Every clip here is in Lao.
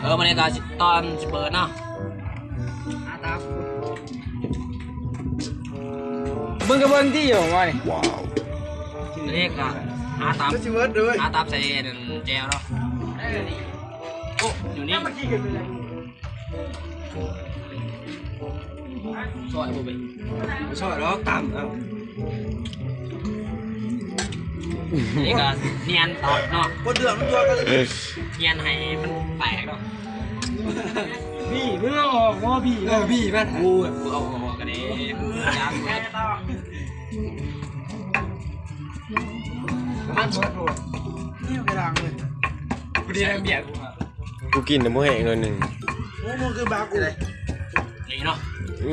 ເອີ ມື້ນີ້ກໍຊິ ຕອນຊິເປີດເນາະ. ມຶງກໍເບິ່ງຕິຢູ່ວ່ານີ້. ນີ້ກໍຫາຕຳ ຊິເບິດເລີຍ ຫາຕຳໃສ່ອັນນັ້ນແຈ່ວເນາະ. ໂອ້ ຢູ່ນີ້ ຊອຍບໍ່ເປັນ ຊອຍດອກ ຕຳເອົາ. ນີ້ກໍນຽນຕອກເນາະ ບໍ່ເດືອດມັນຕົວກັນເລີຍ ນຽນໃຫ້ມັນແຕກເນາະ. ບີ ມຶງເອົາອອກບໍ່ບີ? ເອີ ບີມັນ ໂອ້ຍ ບໍ່ເອົາອອກກໍໄດ້ ຢ້ານ. ມັນເບິດໂລດ ນີ້ໄປລ້າງເລີຍ ພໍດີແລ້ວເບຍ ກູກິນແຕ່ບໍ່ແຫ້ງໜ້ອຍໜຶ່ງ ໂອ້ ມັນຄືບາກູ ນີ້ເນາະ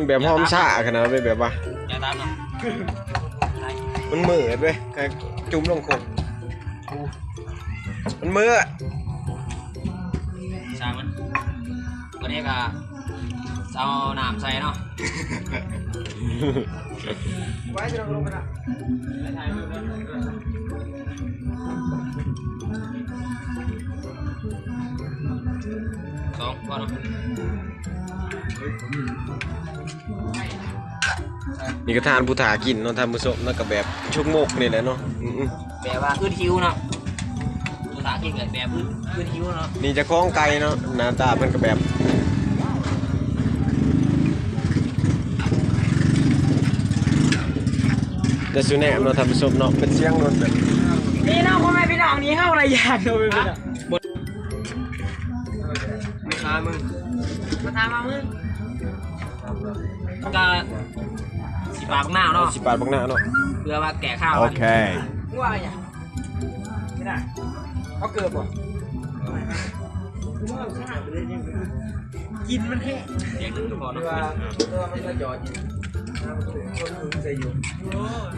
ແບບຫອມຊາຂະໜາດ ແບບວ່າ ຢ່າຕາມເນາະ ມັນເໝິດເວີຍ ຈຸ່ມລົງຄົກ ມັນເໝິດ ຊ່າງມັນ ບາດນີ້ກະ ເອົານ້ຳໃສ່ເນາະ ສອງ ພໍເນາະ ນີ້ກະທ່ານຜູ້ຖ້າກິນເນາະທ່ານຜູ້ຊົມເນາະ ກະແບບຊຸກມົກນີ້ແຫຼະເນາະ ອື ແບບວ່າອຶດຫິວເນາະ ຜູ້ຖ້າກິນກະແບບອຶດຫິວເນາະ ນີ້ເຈົ້າຂອງໄກ່ເນາະ ໜ້າຕາເພິ່ນກະແບບ ແຕ່ສຸແນມເນາະທ່ານຜູ້ຊົມເນາະ ເປັນສຽງລົດແບບ ນີ້ເນາະ ພໍ່ແມ່ພີ່ນ້ອງ ນີ້ເຮົາລະຢ້ານເນາະ ມາຖາມເບິ່ງ ມາຖາມເອົາເງິນ ກະຊິປາດບັກນາວເນາະ ຊິປາດບັກນາວເນາະ ເພື່ອວ່າແກ້ຄາວ ໂອເຄ ວ່າຫຍັງ ນີ້ນະ ເອົາເກີບບໍ່ ກິນມັນແຮງ ແດກໜຶ່ງກະພໍເນາະ ແຕ່ວ່າ ແຕ່ວ່າມັນກະຈອດຢູ່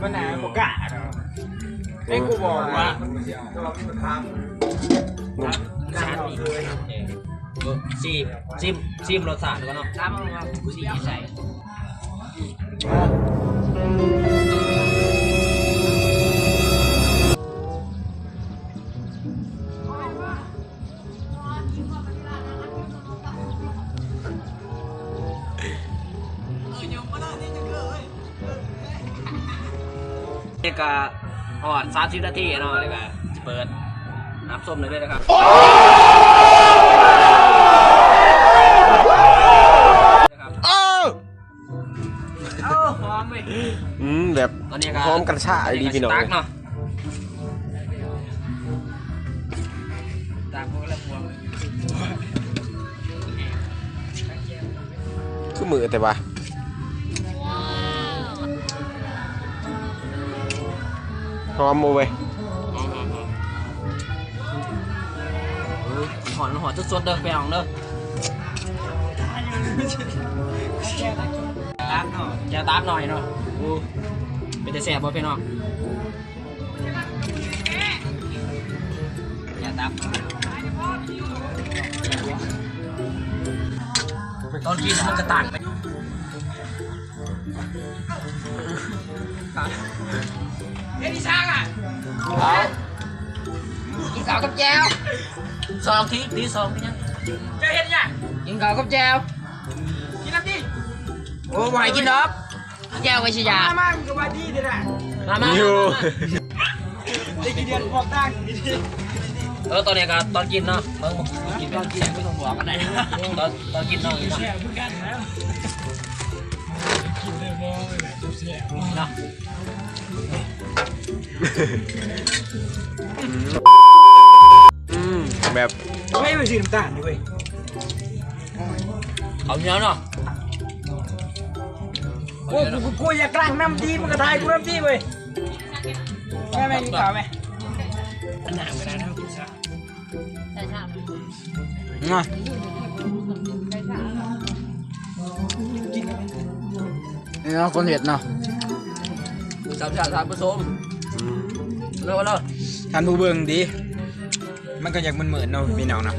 ມັນໜ້າບໍ່ກ້າດອກ ແມ່ກູບອກວ່າ ແຕ່ວ່າມັນຖາມ ເອີ ຊີມ ຊີມ ຊີມລົດຊາດກ່ອນເນາະ ຊີມໃສ່ ນີ້ກະຮອດສາມສິບນາທີເນາະ ແລ້ວກະຊິເປີດຮັບຊົມໄດ້ເລີຍນະຄັບ ເອີ ເອົາຫອມເວີຍ ອືມ ແບບ ຕອນນີ້ກະ ຫອມກັນຊາອີ່ຫຼີພີ່ນ້ອງ ຕັກເນາະ ຕັກ ຄືມືແຕ່ວ່າ ຫອມບໍ່ເວີຍ ຫອມ ຫອມ ຫອມ ເອີ ຫອມ ຫອມສົດໆເດີພີ່ນ້ອງເດີ ຕັບເນາະ ແຈ່ວຕັບໜ້ອຍເນາະ ໂອ້ ເປັນຕາແຊບບໍ່ພີ່ນ້ອງ? ຕອນກິນມັນກະຕ່າງໄປ ເຮັດອີ່ຊ່າງອະ ກິນເຂົ້າກັບແຈ່ວ ສອງທີ ຕີສອງ ເຈົ້າເຮັດຫຍັງ? ກິນເຂົ້າກັບແຈ່ວ ກິນນຳຕິ ໂອ້ ບໍ່ໃຫ້ກິນດອກ ແຈ່ວໄວ້ຊິຢາ ມາ ມາ ມັນກະວ່າດີເດ້ລະ ມາ ມາ ຢູ່ ໄດ້ກິນເດືອນພວກຕ່າງ ເອີ ຕອນນີ້ກະຕອນກິນເນາະ ເບິ່ງ ກິນຕອນກິນບໍ່ຕ້ອງບອກກະໄດ້ ຕອນ ຕອນກິນເນາະ ກິນເນາະ ອືມ ແບບ ເຮີ້ຍ ມັນຊິນ້ຳຕານຢູ່ເວີຍ ເຂົ້າໜຽວເນາະ ໂອ້ຍ ກູ ກູ ກູຢາກລ້າງນ້ຳດີ ມຶງກະຖ່າຍກູນ້ຳດີເວີຍ ແມ່ ແມ່ ກິນເຂົ້າແມ່ ອັນໜ້າກະໄດ້ນະ ກິນຊະ ນີ້ເນາະ ຄົນເຮັດເນາະ ສາມຊາດ ທ່ານຜູ້ຊົມ ອືມ ເລີຍ ເລີຍ ທ່ານຜູ້ເບິ່ງຕິ ມັນກະຢາກມືນໆເນາະ ພີ່ນ້ອງເນາະ.